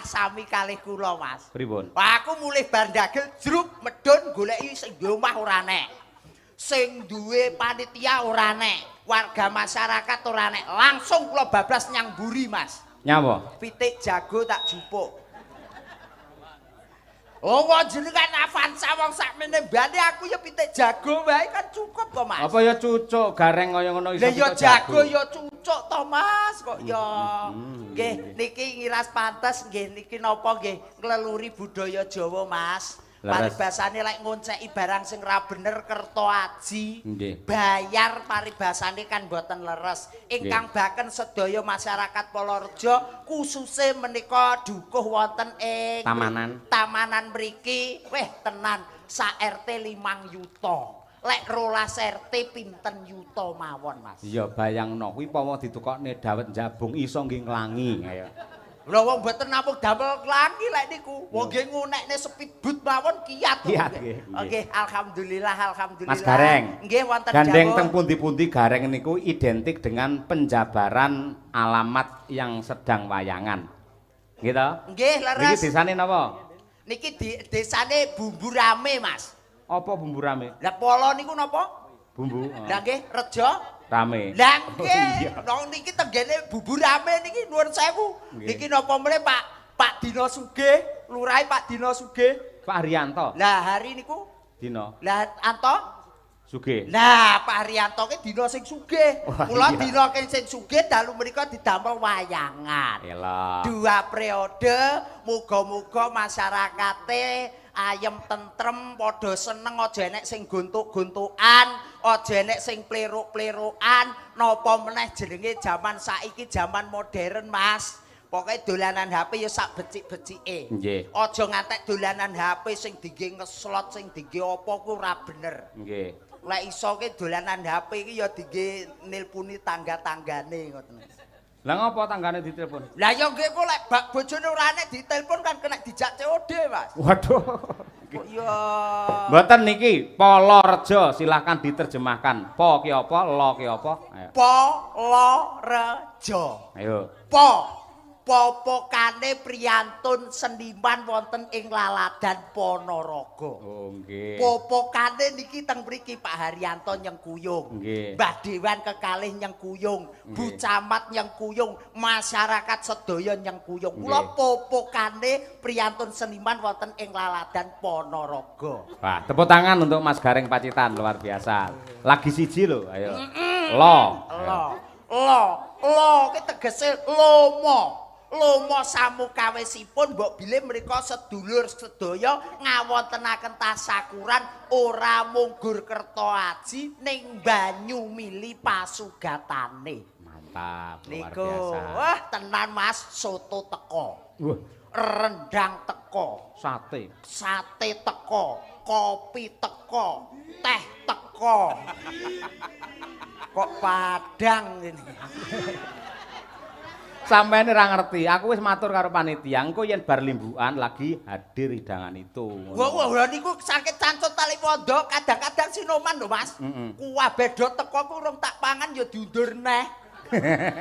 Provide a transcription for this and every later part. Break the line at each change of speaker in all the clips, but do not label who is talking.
sami kalih kula, Mas.
Pripun?
Wah, aku mulih bar ndagel jruk medhun goleki sing duwe omah ora nek. Sing duwe panitia ora nek, warga masyarakat ora nek. Langsung kula bablas nyang mburi, Mas.
Nyapa?
Pitik jago tak jupuk. Oh, wong jenengan Avanza wong sakmene mbane aku ya pitik jago wae kan cukup to, Mas.
Apa ya cucuk gareng kaya ngono iso
Lah ya jago ya cucuk to, Mas, kok ya. Nggih, niki ngiras pantes nggih niki napa nggih ngleluri budaya Jawa, Mas. Paribasane lek ngonceki barang sing ra bener kerto aji. Bayar paribasane kan mboten leres. Ingkang baken sedaya masyarakat Polorejo kususe menika dukuh wonten ing
Tamanan.
Tamanan mriki, weh tenan sak RT 5 yuta. Lek 12 RT pinten yuta mawon, Mas.
Iya, bayangno kuwi pawa ditukokne dawet njabung iso nggih nglangi. Ayo.
Lha wong mboten namung damel nglangi lek niku. Wong nggih ngunekne speedboat mawon kiat.
Kiat nggih.
Nggih, alhamdulillah, alhamdulillah.
Mas Gareng.
Nggih wonten
gandeng teng pundi-pundi Gareng niku identik dengan penjabaran alamat yang sedang wayangan. Nggih to?
Nggih, leres.
Niki desane napa?
Niki desane Bumbu Rame, Mas.
Apa Bumbu Rame?
Lah polo niku napa?
Bumbu.
Lah nggih, rejo
rame.
Lah nggih, nang niki tenggene Bumbu Rame niki nuwun sewu. Niki napa meneh Pak Dino Sugih, lurahe Pak Dino Sugih.
Pak Haryanto.
Lah hari niku
Dino.
Lah Anto
Sugih.
Lah Pak Haryanto ki dina sing sugih. Kula dina sing sugih dalu menika didamel wayangan.
Elok.
Dua periode, muga-muga masyarakate ayem tentrem, padha seneng, aja enek sing gontuk-gontukan, aja enek sing pleruk-plerukan, napa meneh jenenge jaman saiki jaman modern, Mas. Pokoke dolanan HP ya sak becik-becike.
Nggih.
Aja ngantek dolanan HP sing dingge ngeslot, sing dingge apa kuwi ora bener.
Nggih.
Lek iso ki dolanan HP iki ya dingge nilpuni tangga-tanggane ngoten.
Lah ngopo tanggane ditelepon?
Lah ya nggih kok lek bak bojone ora enek ditelepon kan kena dijak COD, Mas.
Waduh.
Kok ya.
Mboten niki Polorejo silahkan diterjemahkan. Po ki apa, lo ki apa? Ayo.
Polorejo.
Ayo.
Po popokane priyantun seniman wonten ing Laladan Ponorogo.
Oh nggih.
Popokane niki teng mriki Pak Haryanto nyengkuyung.
Nggih.
Mbah Dewan kekalih nyengkuyung, Bu Camat nyengkuyung, masyarakat sedaya nyengkuyung. Kula popokane priyantun seniman wonten ing Laladan Ponorogo.
Wah, tepuk tangan untuk Mas Gareng Pacitan, luar biasa. Lagi siji lho, ayo. Lo.
Lo. Lo, lo ki tegese lomo. Lomo samukawisipun mbok bilih mriko sedulur sedaya ngawontenaken tasakuran ora mung gur kerta aji ning banyu mili pasugatane.
Mantap, luar
niku.
Biasa.
Wah, tenan Mas, soto teko.
Wah,
rendang teko,
sate.
Sate teko, kopi teko, teh teko. Kok padang ini.
Sampeyan ora ngerti, aku wis matur karo panitia, engko yen bar limbukan lagi hadir hidangan itu.
Wah, wah niku sakit cancut tali pondok, kadang-kadang sinoman lho, Mas. Kuwabeh do teko ku urung tak pangan ya diundur neh.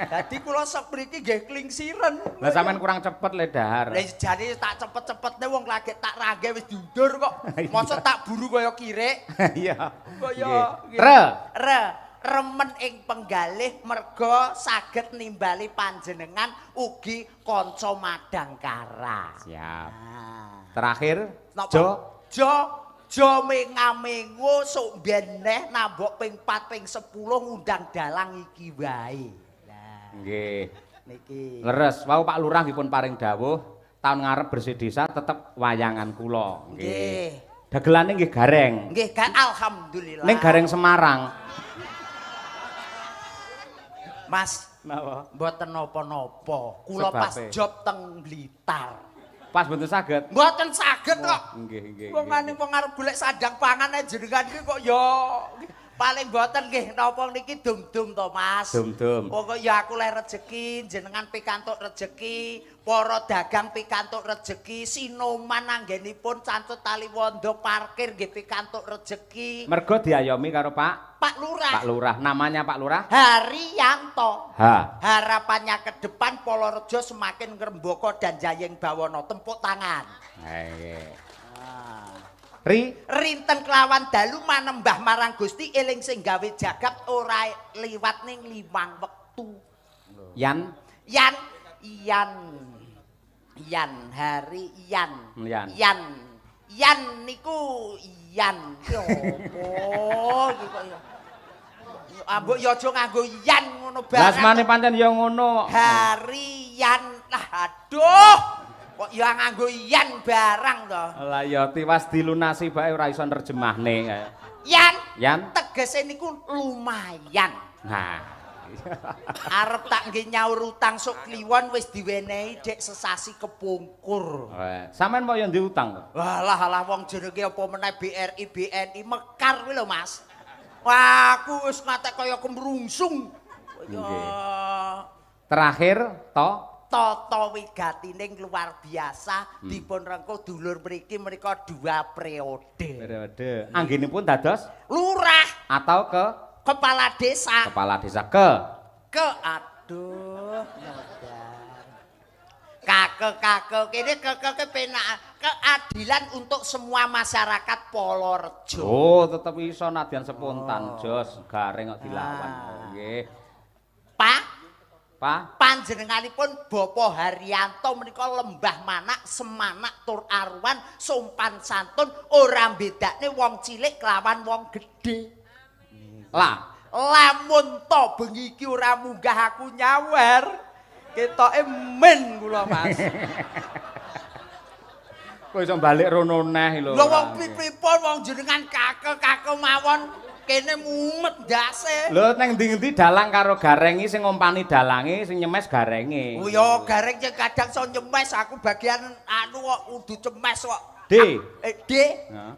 Dadi kula sok mriki nggih klingsiren.
Lah sampean kurang cepet le dahar.
Lah jane tak cepet-cepetne wong lagi tak rangge wis diundur kok. Mosok tak buru kaya kirik.
Iya.
Kaya
Re.
Re. Remen ing penggalih merga saged nimbali panjenengan ugi kanca madangkara.
Siap.
Nah.
Terakhir,
napa?
Jo.
Jo jo mengamengo sok mben neh nambok ping 4 ping 10 ngundang dalang iki wae. Lah
nggih.
Niki.
Leres, wau Pak Lurah dipun paring dawuh taun ngarep bersih desa tetep wayangan kula.
Nggih.
Dagelane nggih Gareng.
Nggih, alhamdulillah.
Ning Gareng Semarang.
Mas,
napa?
Mboten napa-napa. Kula pas job teng Blitar.
Pas mboten saged?
Mboten saged kok.
Nggih, nggih.
Wong ane wong arep golek sandang pangan ae jenengan iki kok ya. Paling boten nggih napa niki dum-dum to, Mas.
Dum-dum.
Pokoke ya aku leh rejeki, jenengan pikantuk rejeki, para dagang pikantuk rejeki, sinoman anggenipun cancut tali wondo parkir nggih pikantuk rejeki.
Mergo diayomi karo Pak
Pak Lurah.
Pak Lurah. Namanya Pak Lurah?
Haryanto.
Ha.
Harapannya ke depan Polorejo semakin ngrembaka dan jayeng bawana. Tepuk tangan.
Nggih. Ri
Rinten kelawan dalu manembah marang Gusti eling sing gawe jagat ora liwat ning limang wektu.
Yan
Yan Yan Yan hari Yan
Yan.
Yan Yan niku Yan ki opo iki kok ya. Ambok ya aja nganggo Yan ngono
Lah
barang.
semane pancen ya ngono.
Hari Yan lah aduh. Kok ya nganggo Yan barang to.
Lah ya tiwas dilunasi bae ora iso nerjemahne.
Yan
Yan.
tegese niku lumayan.
Nah.
Arep tak nggih nyaur utang sok kliwon wis diwenehi dek sesasi kepungkur.
Sampeyan kok ya ndek utang to?
Walah alah wong jenenge apa meneh BRI BNI mekar kuwi lho Mas. Wah aku wis ngatek kaya kemrungsung.
Nggih. Terakhir to
Tata wigatining luar biasa dipun rengkuh dulur mriki menika dua periode.
Periode. Anggenipun dados
lurah
atau ke
kepala desa.
Kepala desa ke
aduh modar. Kake-kake kene keke penak keadilan untuk semua masyarakat Polorejo.
Oh, tetep iso nadyan spontan, jos gareng kok dilawan. Nggih.
Pak
Pa
panjenenganipun Bapak Haryanto menika lembah manak semanak tur arwan sopan santun ora mbedakne wong cilik kelawan wong gedhe.
Lah
lamun to bengi iki ora munggah aku nyawer ketoke men kula Mas.
Kok iso balik rono neh lho.
Lho wong pripun wong jenengan kake-kake mawon kene mumet ndase.
Lho neng ndi-endi dalang karo garengi sing ngompani dalange sing nyemes garenge.
Oh ya gareng sing kadang iso nyemes aku bagian anu kok kudu cemes kok.
D.
D.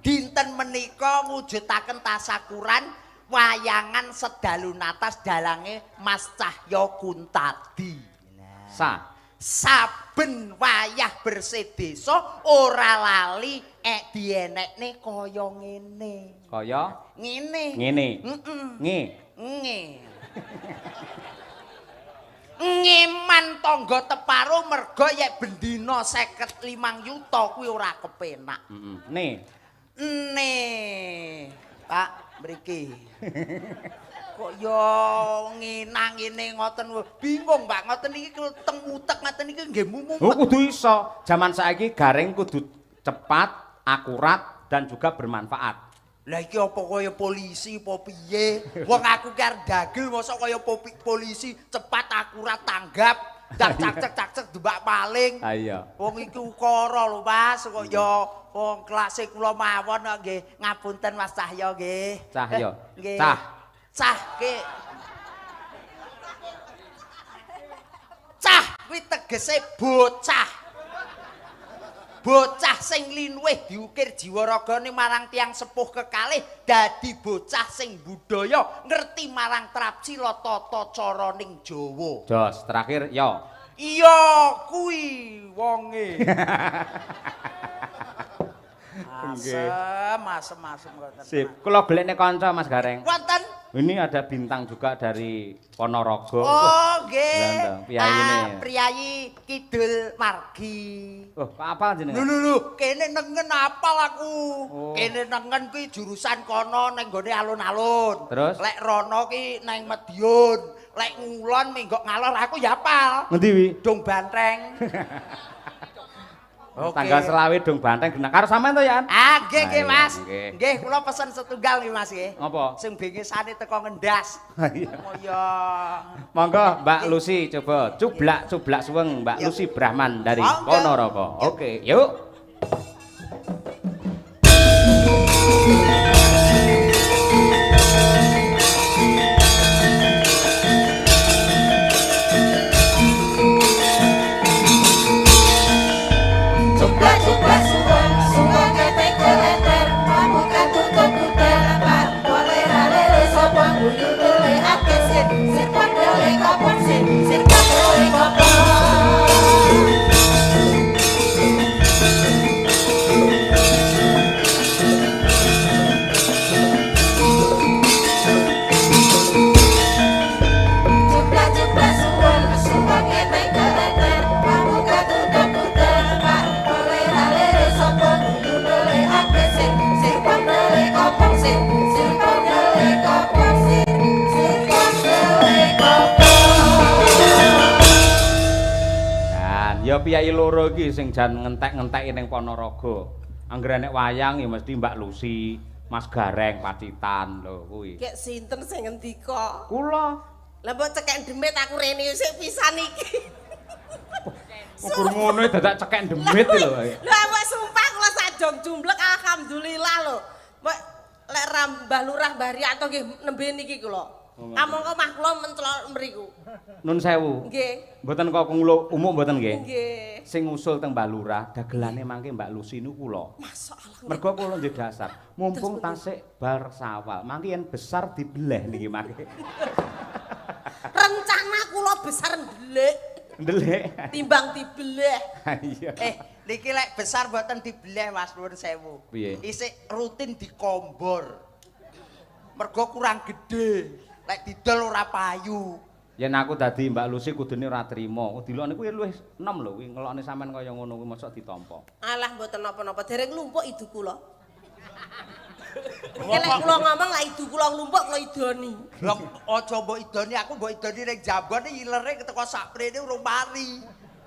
Dinten menika ngujudaken tasakuran wayangan sedalu natas dalange Mas Cahyo Kuntadi. Nah.
Sa.
Saben wayah bersih desa ora lali dienekne kaya ngene.
Kaya
ngene.
Ngene.
Heeh.
Nge.
Nge. Ngeman tangga teparo merga yek bendina 55 yuta kuwi ora kepenak.
Heeh. Ne.
Ne. Pak mriki. Kok ya ngenang ngene ngoten bingung Pak ngoten iki teng utek ngoten iki nggih mumumet.
Oh kudu iso. Jaman saiki gareng kudu cepat, akurat dan juga bermanfaat.
Lah iki apa kaya polisi apa piye? Wong aku ki arep dagel mosok kaya polisi cepat akurat tanggap. Dak cak-cak dembak paling.
Ha iya.
Wong iki ukara lho Mas, kok ya wong kelase kula mawon kok nggih. Ngapunten Mas Cahyo nggih.
Cahyo.
Nggih.
Cah.
Cah ke. Cah kuwi tegese bocah. Bocah sing linuwih diukir jiwa ragane marang tiyang sepuh kekalih dadi bocah sing budaya ngerti marang trapsila tata caraning Jawa.
Jos, terakhir yo.
Iya kuwi wonge. Asem, asem, asem ngoten.
Sip, kula golekne kanca Mas Gareng.
Wonten.
Ini ada bintang juga dari Ponorogo.
Oh, nggih.
Priyayi ini.
Priyayi Kidul Margi.
Oh, kok apal jenengan?
Lho lho lho, kene nengen apal aku.
Oh.
Kene nengen kuwi jurusan kono nang nggone alun-alun.
Terus?
Lek rono ki nang Madiun, lek ngulon menggok ngalor aku ya apal.
Ngendi wi?
Dong Banteng. Oke.
Tanggal selawe Dong Banteng genah. Karo sampean to, Yan?
Ah, nggih nggih, Mas.
Nggih.
Nggih, kula pesen setunggal nggih, Mas nggih.
Apa?
Sing bengesane teko ngendas.
Iya.
Oh iya.
Monggo Mbak Lucy coba cublak-cublak suweng Mbak
Yuk.
Lucy Brahman dari
Monggo.
Ponorogo. Oke, yuk.
Cublak-cublak suweng, suweng ketek keleter, pambuka tutup kutel, pak boleh lere.
Piyayi loro iki sing jan ngentek-ngenteki ning Ponorogo. Anggere nek wayang ya mesti Mbak Lucy, Mas Gareng Pacitan lho kuwi.
Kek sinten sing ngendika?
Kula.
Lah mbok cekek demit aku rene sik pisan iki.
Ukur ngono dadak cekek demit lho.
Lho mbok sumpah kula sak jong jumblek alhamdulillah lho. Mbok lek ra Mbah Lurah Mbah Riyanto nggih nembe niki kula. Kamangka mah kula mencelok mriku.
Nun sewu.
Nggih.
Mboten kok kula umuk mboten nggih.
Nggih.
Sing usul teng Mbah Lurah dagelane mangke Mbak Lucy niku kula.
Masyaallah.
Mergo kula ndek dasar, mumpung tasik bar sawal, mangke yen besar dibeleh niki mangke.
Rencana kula besar ndelik.
Ndelik.
Timbang dibeleh.
Iya.
Niki lek besar mboten dibeleh Mas, nuwun sewu.
Piye?
Isik rutin dikombor. Mergo kurang gedhe. Lek didol ora payu.
Yen aku dadi Mbak Lucy kudune ora trima. Dilokne kuwi luwih enom lho kuwi ngelokne sampean kaya ngono kuwi mosok ditampa.
Alah mboten napa-napa, dereng nglumpuk idu kula. Lek kula ngomong lek idu kula nglumpuk kula idoni.
Lho aja mbok idoni, aku mbok idoni ning Jambon ilere teko sakprene urung mari.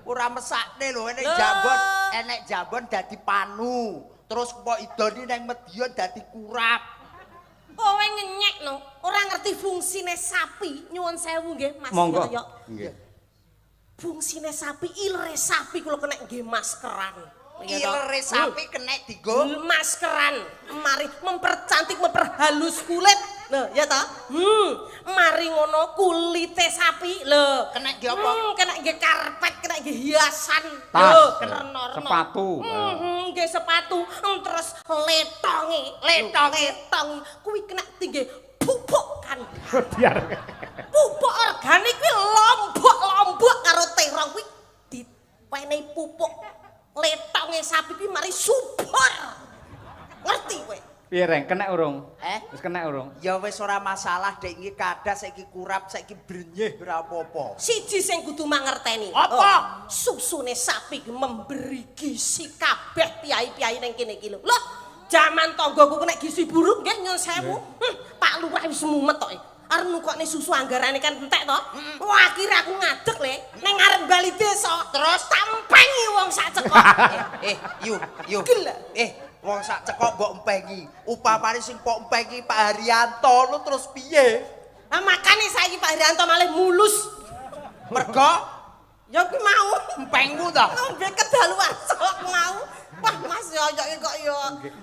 Ora mesakne lho ning Jambon, enek Jambon dadi panu. Terus mbok idoni ning Medion dadi kurap.
Kowe ngenyek no, ora ngerti fungsine sapi. Nyuwun sewu nggih Mas Yoyo.
Nggih.
Fungsine sapi, ilere sapi kula kena nggih maskeran.
Ilere sapi kena dienggo
maskeran. Mari mempercantik, memperhalus kulit. Lho, ya toh? Mari ngono kulite sapi lho.
Kena nggih apa?
Kena nggih karpet, kena nggih hiasan.
Lho, sepatu.
Nggih sepatu, terus letonge, letong kuwi kena tinggi pupuk kan.
Biar.
Pupuk organik kuwi lombok-lombok karo terong kuwi diwenehi pupuk. Letonge sapi kuwi mari subur. Ngerti kowe?
Piye Reng, kena urung? Wis kena urung?
Ya wis ora masalah dek iki kadas saiki kurap saiki brenyeh ora apa-apa.
Siji sing kudu mangerteni.
Apa?
Oh, susune sapi ki memberi gizi kabeh piyai-piyai ning kene iki lho. Loh, jaman tanggaku kena gizi buruk nggih nyun sewu. Pak Lurah wis mumet tok. Arep nukokne susu anggarane kan entek to. Wah, akhire aku ngadeg le ning ngarep bali desa.
Terus
tampengi wong sak cekok.
Yu, yu. Wong sak cekok mbok empengi. Upamane sing mbok empengi Pak Haryanto lu terus piye?
Lah makane saiki Pak Haryanto malih mulus.
Mergo
ya kuwi mau
empengmu to.
Ngombe kedaluan sok mau. Wah Mas Yoyo kok ya.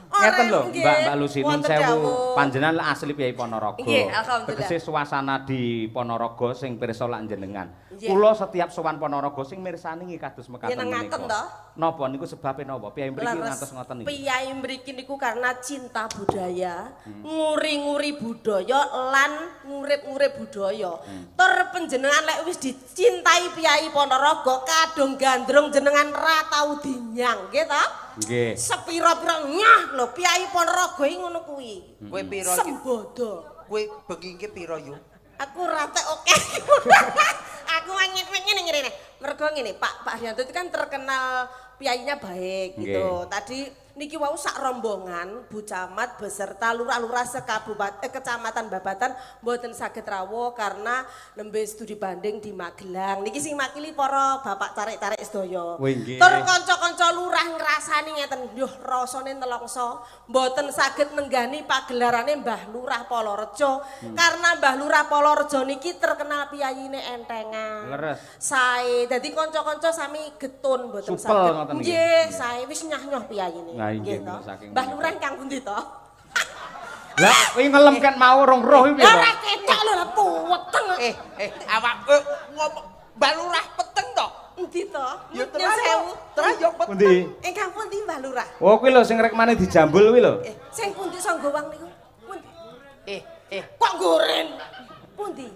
Ngeten lho Mbak Lucy nun sewu. Panjenengan asli piyai Ponorogo.
Nggih, alhamdulillah.
Tegese suasana di Ponorogo sing pirsa lak jenengan. Kula setiap sowan Ponorogo sing mirsani nggih kados mekaten
menika.
Napa niku sebabe napa? Piyai mriki ngantos ngoten niku.
Piyai mriki niku karena cinta budaya, nguri-nguri budaya lan ngurip-ngurip budaya. Tur panjenengan lek wis dicintai piyai Ponorogo kadung gandrung jenengan ra tau dinyang, nggih ta?
Nggih.
Sepira-pira nyah lho piyai Ponorogo iki ngono kuwi.
Kowe pira iki?
Sembodo.
Kowe bengi iki pira yo?
Aku rate oke. Aku ngene ngene. Mergo ngene, Pak Haryanto itu kan terkenal piyainya baik gitu. Tadi niki wau sak rombongan Bu Camat beserta lurah-lurah sekabupaten kecamatan Babatan mboten saged rawuh karena nembe studi banding di Magelang. Niki sing makili para bapak tarik-tarik sedaya. Tur kanca-kanca lurah ngrasani ngeten, yuh rasane nelongso mboten saged nenggani pagelarane Mbah Lurah Polorejo. Karena Mbah Lurah Polorejo niki terkenal piyayine entengan.
Leres.
Sae. Dadi kanca-kanca sami getun mboten saged. Nggih, sae wis nyah-nyoh piyayine.
Nggih to.
Mbah Lurah kang pundi to?
Lah, kuwi ngelem kan mau rong roh iki piye to?
Ora ketok lho, puweteng.
Awak ngomong Mbah Lurah peteng to?
Endi to?
Ya sewu. Terus yo peteng.
Pundi?
Ingkang pundi Mbah Lurah?
Oh, kuwi lho sing rekmane dijambul kuwi lho.
Sing pundi sangga wang niku? Pundi? Kok goren? Pundi?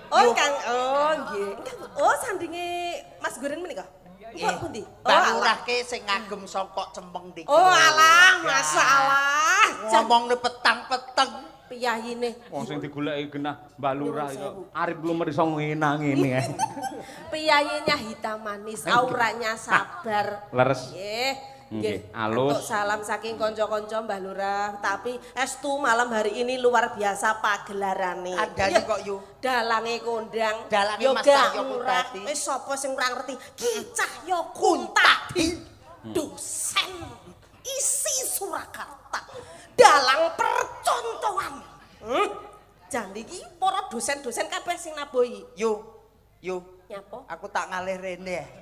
Oh, Kang, oh nggih. Oh, sandinge Mas Goren menika? Kok pundi?
Mbah Lurah ke sing ngagem songkok cempeng niki.
Oh alah, masalah.
Ngomongne petang-peteng
piyayine.
Wong sing digoleki genah Mbah Lurah iso arep lumer iso ngena ngene.
Piyayinya hitam manis, auranya sabar.
Leres.
Nggih.
Nggih, alus.
Untuk salam saking kanca-kanca Mbah Lurah, tapi estu malam hari ini luar biasa pagelarane.
Andane kok yu.
Dalange kondang,
dalange Mas Cahyo Kuntadi.
Wis sapa sing ora ngerti? Ki Cahyo Kuntadi. Dosen isi Surakarta. Dalang percontohan. Jan iki para dosen-dosen kabeh sing nabohi.
Yu, yu.
Nyapa?
Aku tak ngalih rene.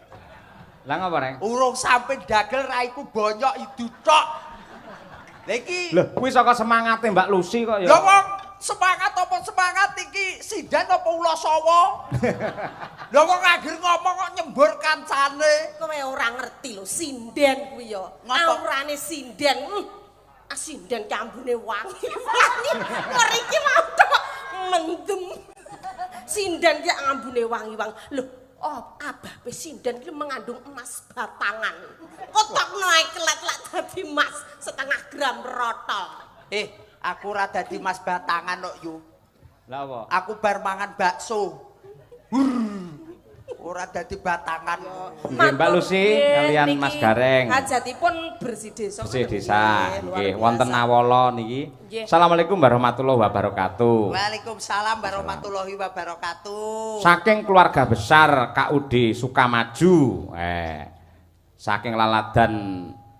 Lah ngapa, Reng?
Urung sampe dagel raiku bonyok idu tok. Lha iki
lho, kuwi saka semangate Mbak Lucy kok ya.
Lha wong semangat apa semangat iki sidan apa ula sawa? Lha wong anggere ngomong kok nyembur kancane.
Kowe ora ngerti lho sinden kuwi ya. Aurane sinden. Sinden kambune wangi. Wangi. Mriki mau tok mendem. Sinden ki ambune wangi-wangi. Lho, oh, ababe sinden ki mengandung emas batangan. Kotokno ae kelet-let dadi emas setengah gram rata.
Aku ora dadi emas batangan kok, Yu.
Lah apa?
Aku bar mangan bakso. Ora dadi batangan.
Nggih, Mbak Lucy kalian Mas Gareng.
Hajatipun bersih desa.
Bersih desa. Nggih, wonten Nawala niki. Assalamualaikum warahmatullahi wabarakatuh.
Waalaikumsalam warahmatullahi wabarakatuh.
Saking keluarga besar KUD Sukamaju, saking Laladan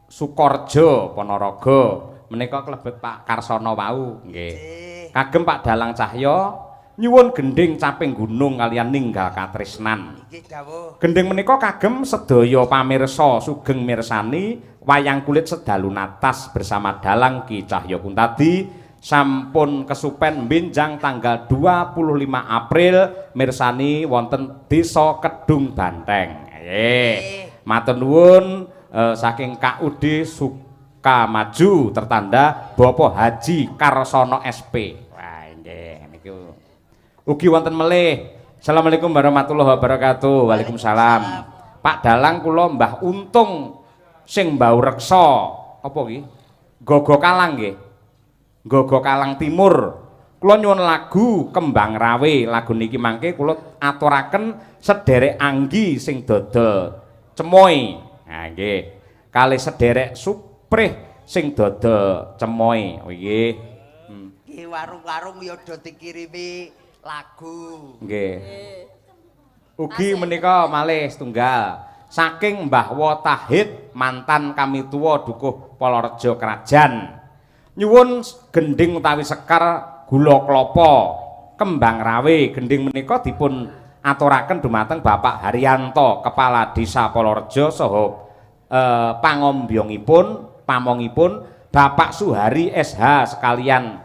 Sukorjo Ponorogo, menika klebet Pak Karsono wau nggih. Kagem Pak Dalang Cahyo nyuwun gending caping gunung kalian ninggal katresnan. Gending menika kagem sedaya pamirsa sugeng mirsani wayang kulit sedalu natas bersama dalang Ki Cahyo Kuntadi sampun kesupen benjang tanggal 25 April mirsani wonten Desa Kedung Banteng. Nggih. Matur nuwun saking KUD Sukamaju tertanda Bapak Haji Karsono SP. Wah nggih niku. Ugi wonten melih. Assalamualaikum warahmatullahi wabarakatuh. Waalaikumsalam. Pak Dalang kula Mbah Untung sing mbau reksa. Apa iki? Gogo Kalang nggih. Gogo Kalang Timur. Kula nyuwun lagu Kembang Rawe. Lagu niki mangke kula aturaken sederek Anggi sing dodol cemoy. Nah nggih. Kalih sederek Suprih sing dodol cemoy. Oh nggih.
Nggih warung-warung ya do dikirimi lagu.
Nggih. Ugi menika malih setunggal saking Mbah Wotahid mantan kamituwa Dukuh Polorejo Krajan. Nyuwun gending utawi sekar gula klapa Kembang Rawe. Gending menika dipun aturaken dumateng Bapak Haryanto, Kepala Desa Polorejo saha pangombyongipun, pamongipun Bapak Suhari SH sekalian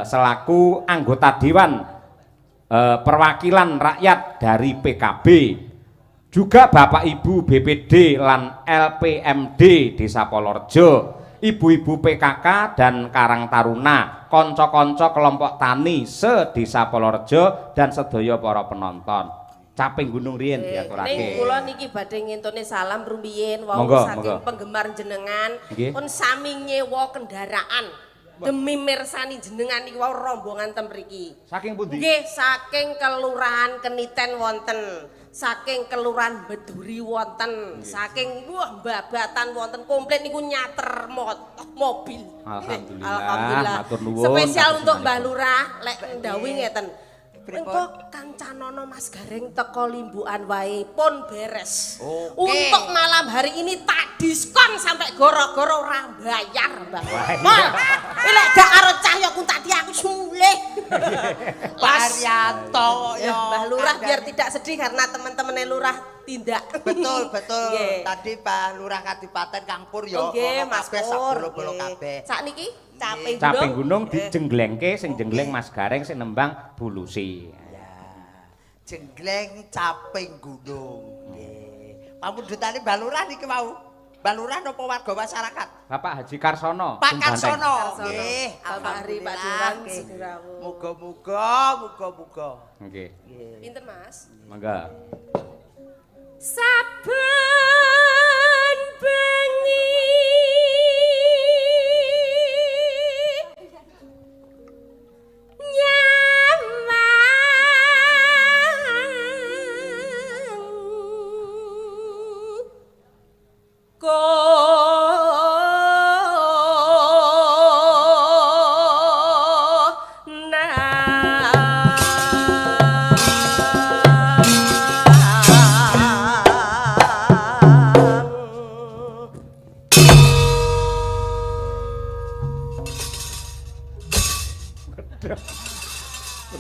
selaku anggota dewan perwakilan rakyat dari PKB, juga Bapak Ibu BPD lan LPMD Desa Polorejo, ibu-ibu PKK dan Karang Taruna, konco-konco kelompok tani se-Desa Polorejo dan sedaya para penonton. Caping gunung riyen diaturake.
Ning kula niki badhe ngentone salam rumiyin wau saking penggemar jenengan pun sami nyewa kendaraan demi mirsani jenengan niki wau rombongan ten mriki.
Saking pundi?
Nggih, saking Kelurahan Keniten wonten, saking Kelurahan Beduri wonten, saking wah Babatan wonten, komplit niku nyater mobil.
Alhamdulillah. Alhamdulillah. Matur nuwun.
Spesial untuk Mbah Lurah lek ndhawuhi ngeten. Engko kancanono Mas Gareng teko limbukan wae pun beres.
Okay.
Untuk malam hari ini tak diskon sampai goro-goro ora bayar, Mbak. Mal, lek gak karo Cahyo Kuntadi aku mulih.
Pak Haryanto ya.
Mbah Lurah biar tidak sedih karena teman-temannya Lurah tindak.
Betul, betul. Tadi Pak Lurah Kadipaten Kang Pur ya
ono kabeh
sak bolo-bolo kabeh.
Sakniki caping gunung.
Caping gunung dijenglengke sing jengleng Mas Gareng sing nembang Bu Lucy.
Ya. Jengleng caping gunung. Nggih. Pamundhutane Mbah Lurah niki wau. Mbah Lurah napa warga masyarakat?
Bapak Haji Karsono.
Pak Karsono. Nggih.
Bapak Hari Pak Dewan Sugirawu.
Muga-muga, muga-muga.
Nggih.
Pinten Mas?
Mangga.
Saben bengi nyamang kok.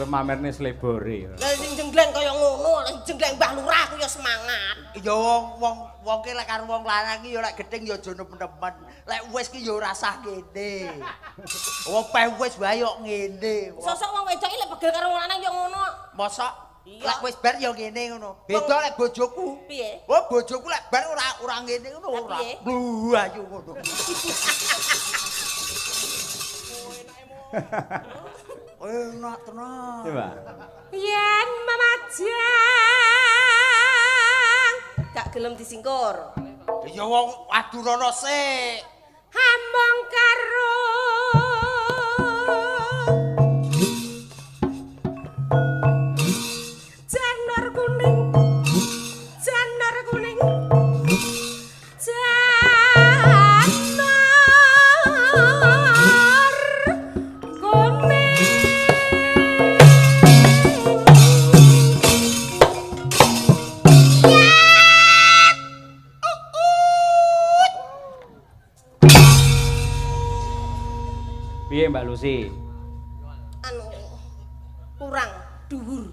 Mamerne slebore.
Lah sing jenggleng kaya ngono, lek jenggleng Mbah Lurah aku ya semangat.
Ya wong ki lek karo wong lanang ki ya lek gething ya aja nemen-nemen. Lek wis ki ya ora sah kene. Wong peh wis wae kok ngene.
Sosok wong wedok iki lek pegel karo wong lanang ya ngono.
Mosok lek wis bar ya ngene ngono. Beda lek bojoku.
Piye?
Oh bojoku lek bar ora ngene ngono ora. Lho ayu ngono. Enak tenan.
Coba.
Yen memajang gak gelem disingkur.
Ya wong adurono sik.
Among karo janur kuning. Janur kuning.
Piye Mbak Lucy?
Anu kurang dhuwur.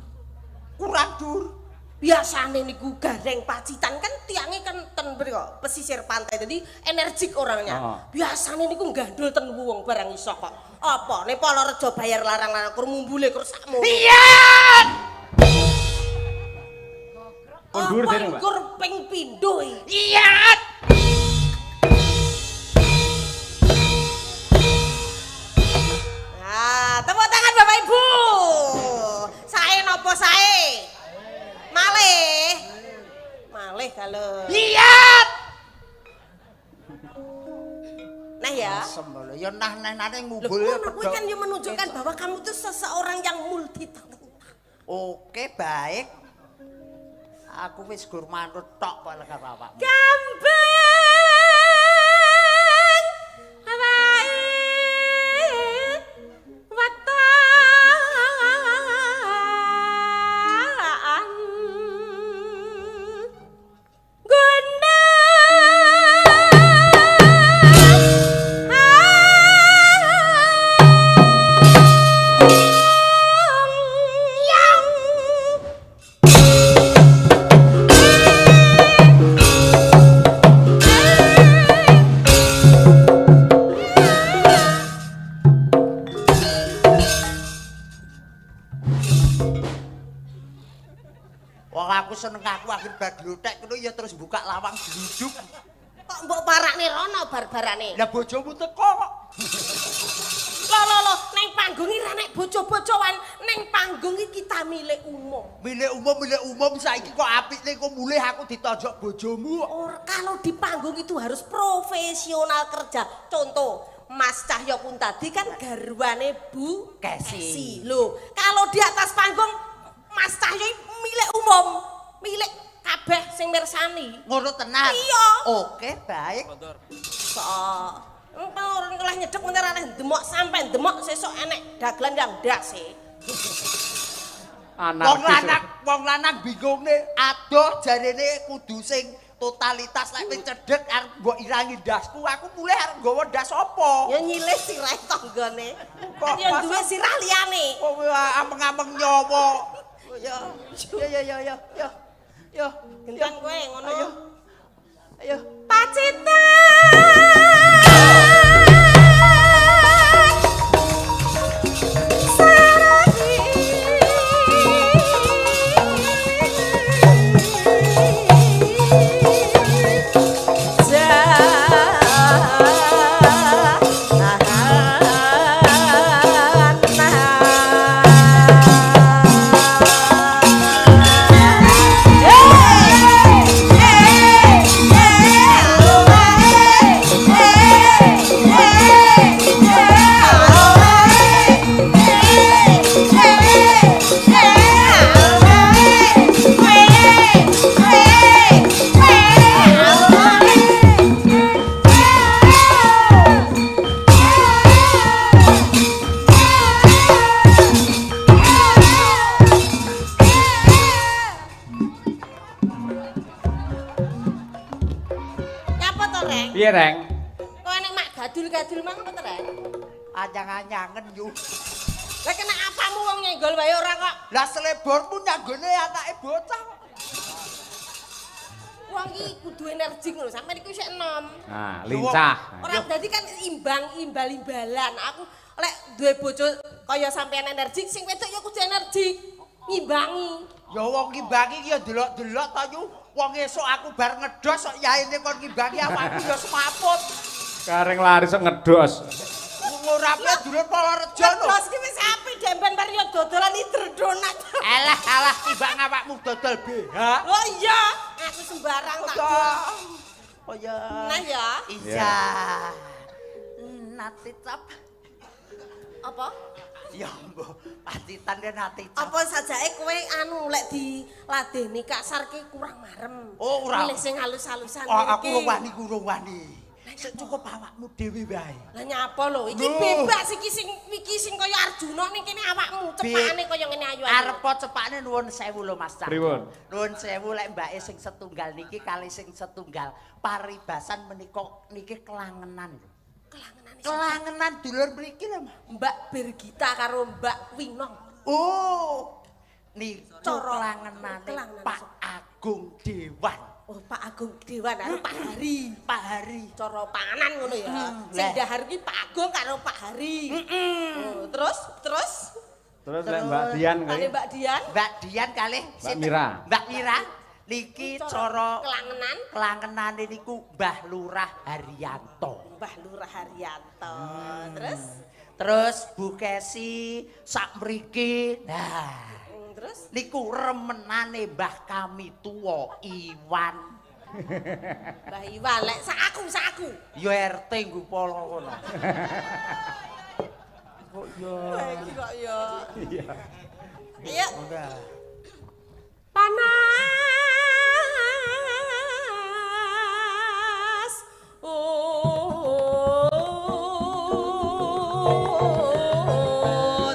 Kurang dhuwur.
Biasane niku Gareng Pacitan kan tiange kan ten mriko pesisir pantai. Dadi energik orangnya.
Oh.
Biasane niku gandul ten wong barang iso kok. Apa nek Polorejo bayar larang-larang kur mumbule kur sakmono.
Iya.
Kon dhuwur dene, Mbak.
Kur ping pindho.
Iya.
Tepuk tangan Bapak Ibu. Sae napa sae? Malih. Malih kalau.
Iya.
Nah ya.
Ya nah-nane ngumbul
ya. Kuwi kan ya menunjukkan bahwa kamu itu seseorang yang multi talenta.
Oke, baik. Aku wis gur manut tok kok karo awakmu.
Gambeng wae wetan guna
Seneng aku akhir bar glothek ngono ya terus buka lawang gluduk.
Kok mbok parakne rono bar-barane?
Lah bojomu teko kok.
Lho lho lho, neng panggung iki ra nek bojo-bojoan, neng panggung iki kita milik umum.
Milik umum, milik umum saiki kok apikne kok mulih aku ditonjok bojomu.
Or, kalau di panggung itu harus profesional kerja. Contoh, Mas Cahyo Kuntadi kan garwane Bu
Kesi.
Lho, kalau di atas panggung Mas Cahyo milik umum. Milik kabeh sing mirsani.
Ngono tenan.
Iya.
Oke, baik.
Sok. Engko oleh nyedek meneh oleh demok sampe demok sesuk enek dagelan yang ndase.
Wong lanang bingungne adoh jarene kudu sing totalitas lek wis cedhek arep mbok ilangi ndasku, aku mulih arep nggawa ndas apa?
Ya nyilih sirahe tanggane.
Kok
ya duwe sirah liyane.
Kowe ameng-ameng nyawa. Ya ya ya ya ya. Yo,
gentan kowe ngono.
Ayo. Ayo.
Pacitan. Sarani.
Piye, Reng?
Kok enek mak gadul-gadul mang apa to, Reng?
Anyang-anyangen yu.
Lah kena apamu wong nyenggol wae ora kok.
Lah selebormu nyanggone anake bocah kok.
Wong iki kudu energik lho, sampeyan iku isih enom.
Nah, lincah.
Ora dadi kan imbang imbal-imbalan. Aku lek duwe bojo kaya sampeyan energik, sing wedok ya kudu energik. Ngimbangi.
Ya wong ngimbangi ki ya delok-delok to yu. Wong esuk aku bar ngedos kok yaene kon ngimbangi awakku ya semaput.
Kareng laris kok ngedos.
Wong ora pe dulur Polorejo lho.
Ngedos ki wis apik demben bar yo dodolan idredonat.
Alah alah timbang awakmu dodol BH.
Oh iya, aku sembarang tak dol.
Oh iya.
Nah ya.
Iya. Nati cap.
Apa?
Ya mbah, pacitan kan nati cap.
Apa sajake kowe anu lek diladeni kasar ki kurang marem.
Oh, ora.
Milih sing halus-halusan.
Oh, aku urung wani, urung wani. Sik cukup awakmu dhewe wae.
Lah nyapa lho, iki bebas iki sing iki sing kaya Arjuna ning kene awakmu, cepakane kaya ngene ayu.
Arep cepakane nuwun sewu lho Mas Cak.
Pripun?
Nuwun sewu lek mbake sing setunggal niki kali sing setunggal paribasan menika niki kelangenan lho.
Kelangenan.
Kelangenan dulur mriki lho, Mas.
Mbak Birgita karo Mbak Winong.
Oh. Niki
kelangenane
Pak Agung Dewan.
Oh, Pak Agung Dewan karo Pak Hari.
Pak Hari.
Cara panganan ngono ya. Sing dahar ki Pak Agung karo Pak Hari. Oh, terus
Terus lek Mbak Dian
kuwi. Mbak Dian.
Mbak Dian kalih
Mbak Mira.
Mbak Mira niki cara
kelangenan.
Kelangenane niku Mbah Lurah Haryanto.
Mbah Lurah Haryanto. Terus
terus Bu Kesi sak mriki. Nah.
Terus
niku remenane Mbah kami tuwa Iwan.
Mbah Iwan lek sak aku.
Ya RT nggo polo kono. Kok ya.
Iki kok ya.
Iya.
Iya. Panas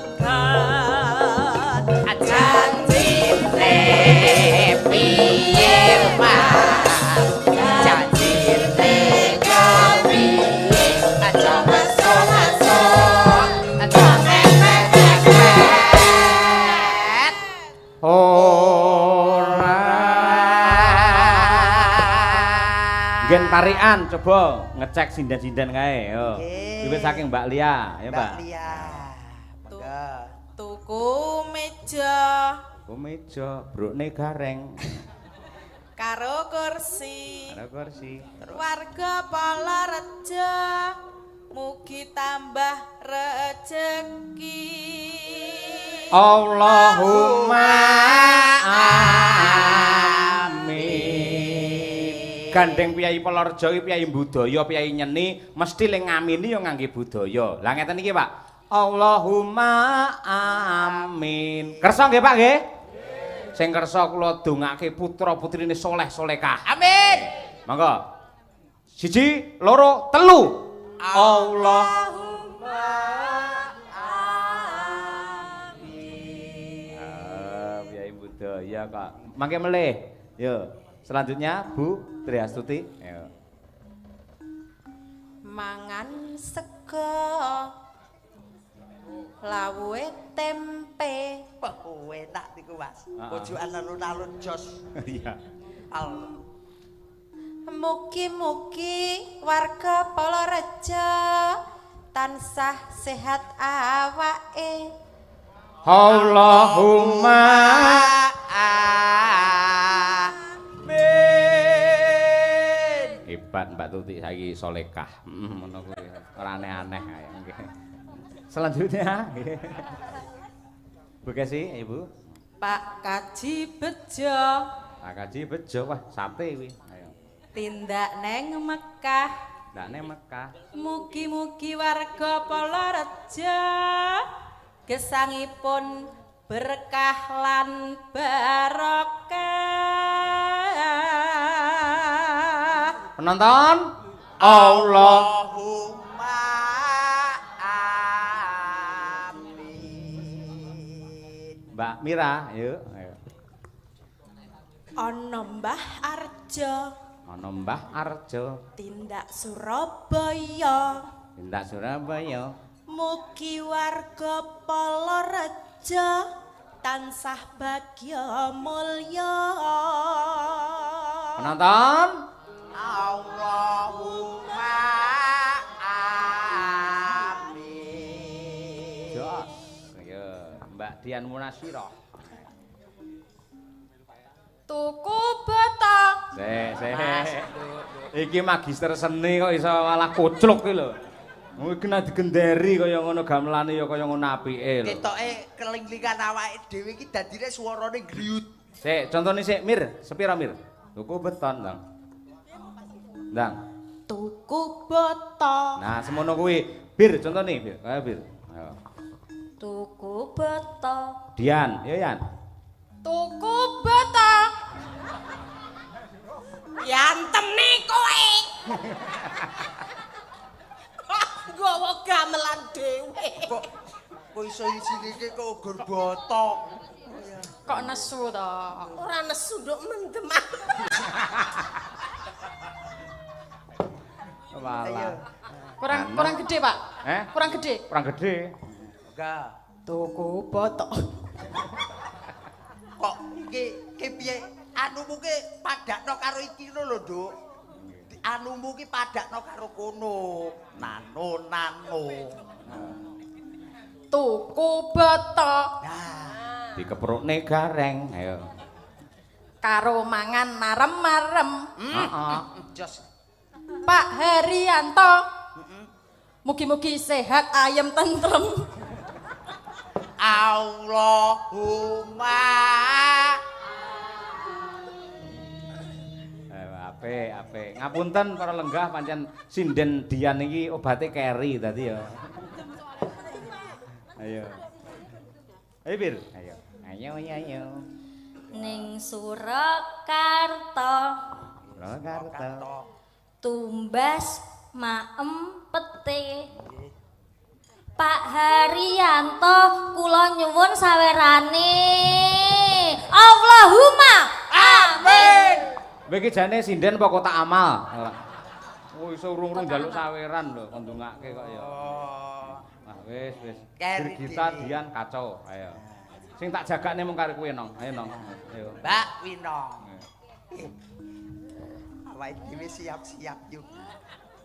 udan
janjine piye Mas janjine piye aja masuk aja mepet
ora. Nggen parikan coba ngecek sinden-sinden kae yo. Wiwit saking Mbak Lia ya Mbak.
Mbak Lia. Monggo.
Tuku meja.
Tuku meja, brukne gareng.
Karo kursi.
Karo kursi.
Warga Polorejo mugi tambah rejeki.
Allahumma amin. Gandeng piyai Polorejo iki piyai budaya, piyai nyeni, mesti le ngamini ya ngangge budaya. Lah ngeten iki, Pak. Allahumma amin. Kersa nggih, Pak nggih? Sing kersa kula dongake putra-putrine soleh-solehah.
Amin.
Monggo. 1, 2, 3. Allahumma amin. Ah, piyai budaya kok. Mangke melih. Yo, selanjutnya Bu Triastuti. Ayo.
Mangan sego lawuhe tempe.
Wah, enak niku, Mas. Pojokan alun-alun jos.
Iya.
Mugi-mugi warga Polorejo tansah sehat awake.
Allahumma
amin.
Hebat Mbak Tuti saiki solekah. Ngono kuwi. Ora aneh-aneh ae nggih. Selanjutnya nggih. Bu Kesi, Ibu.
Pak Kaji Bejo.
Pak Kaji Bejo, wah sate kuwi. Ayo.
Tindak neng Mekah.
Tindak neng Mekah.
Mugi-mugi warga Polorejo gesangipun berkah lan barokah.
Penonton,
Allahumma amin.
Mbak Mira, yuk. Ayo.
Ana Mbah Arjo.
Ana Mbah Arjo.
Tindak Surabaya.
Tindak Surabaya.
Mugi warga Polorejo tansah bagya mulya.
Penonton.
Allahumma amin.
Jos. Ayo, Mbak Dian Munasirah.
Tuku botok.
Sik, sik. Iki magister seni kok iso malah kucluk iki lho. Iki kena digenderi kaya ngono gamelane ya kaya ngono apike lho.
Ketoke kelinglingan awake dhewe iki dadine swarane griyut.
Sik, contone sik Mir, sepira Mir? Tuku beton, Ndang. Ndang.
Tuku botok.
Nah, semono kuwi. Bir contone, Bir. Kaya Bir. Ayo.
Tuku botok.
Dian, ya Yan.
Tuku botok.
Yantem nih kowe. Nggawa gamelan dhewe.
Kok kok iso isine iki kok ugur botok.
Kok nesu to?
Ora nesu nduk mendem.
Walah.
Kurang kurang gede, Pak.
Eh?
Kurang gede.
Kurang gede.
Enggak.
Tuku botok.
Kok iki ki piye? Anumu ki padakno karo iki lho, Nduk. Anumu ki padakno karo kono. Nano nano.
Tuku botok.
Nah,
Dikeprukne gareng. Ayo.
Karo mangan marem-marem.
Heeh.
jos.
Pak Haryanto. Mugi-mugi sehat ayem tentrem.
Allahumma
Apik, apik. Ngapunten para lenggah pancen sinden Dian iki obate keri dadi ya. Ayo. Ayo Bir. Ayo. Ayo ayo ayo.
Ning Surakarta
Surakarta.
Tumbas maem pete. Pak Haryanto kula nyuwun sawerane. Allahumma amin.
Kowe iki jane sinden apa kotak amal? Oh iso urung-urung njaluk saweran lho kon ndongake kok ya. Wah wis wis. Birgita Dian kacau. Ayo. Sing tak jagakne mung karo kowe Nong. Ayo Nong. Ayo.
Mbak Winong. Awake dhewe siap-siap yuk.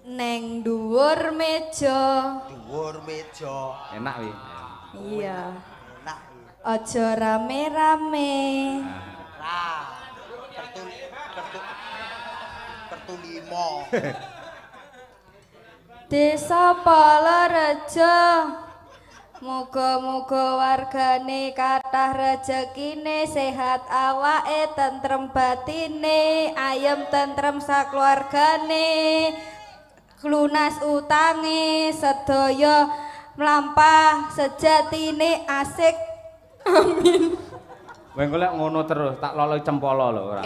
Neng dhuwur meja.
Dhuwur meja.
Enak wi.
Iya.
Enak.
Aja rame-rame.
Lah. Kertu limo.
Desa Polorejo. Muga-muga wargane kathah rejekine, sehat awake, tentrem batine, ayem tentrem sakeluargane, lunas utange, sedaya mlampah sejatine asik. Amin.
Kowe engko lek ngono terus tak loloi cempolo lho ora.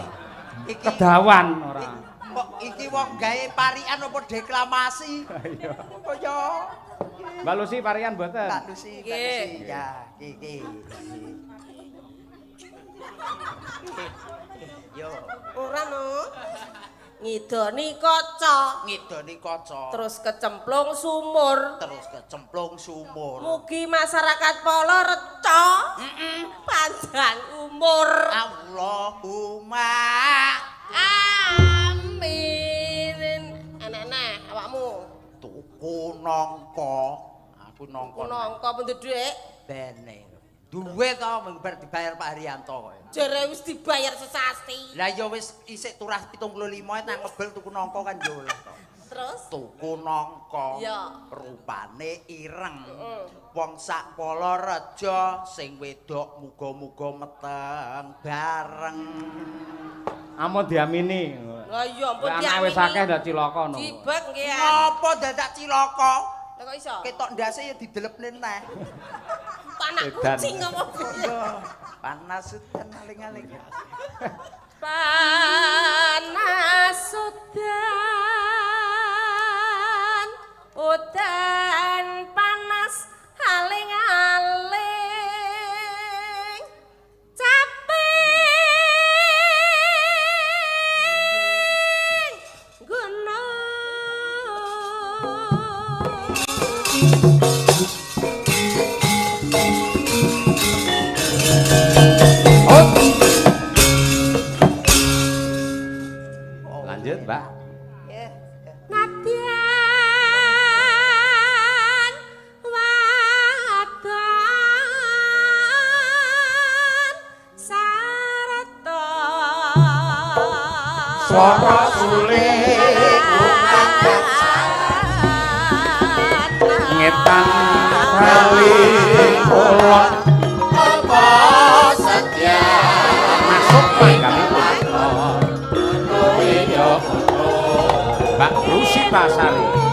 Iki
Kedawan ora.
Kok iki wong gawe parikan apa deklamasi?
Iya.
Kaya
Mbak Lucy parikan mboten?
Mbak Lucy, Mbak Lucy. Ya, iki. Yo,
Ora no. Ngidoni kaca,
ngidoni kaca.
Terus kecemplung sumur.
Terus kecemplung sumur.
Mugi masyarakat Polorejo panjang umur.
Allahumma
amin. Enek-enek awakmu.
Tuku nangka. Aku nangka.
Tuku nangka pundi dhuwit?
Bene. Duwe to mung bar dibayar Pak Haryanto kok.
Jere wis dibayar sesasi.
Lah ya wis isik turah 75 nang ngebel tuku nangka kan yo oleh to.
Terus
tuku nangka.
Iya.
Rupane ireng. Wong sak Polorejo sing wedok muga-muga meteng bareng.
Ampun diamini.
Lah iya ampun
Lah
diamini.
anake wis akeh ndak cilaka no.
Dibek nggih.
Ngopo dadak cilaka?
Lah kok iso?
Ketok ndase ya didelepne neh.
Panak
Edan.
kucing apa piye?
Panas udan aling-aling.
Panas udan, udan panas aling-aling. Caping gunung.
Mbak.
Nggih.
Nadyan wadon sarta
Swara suling ngetan kali kulon
Apa setia
masuk mangkalipun. Mbak Rusita Sari.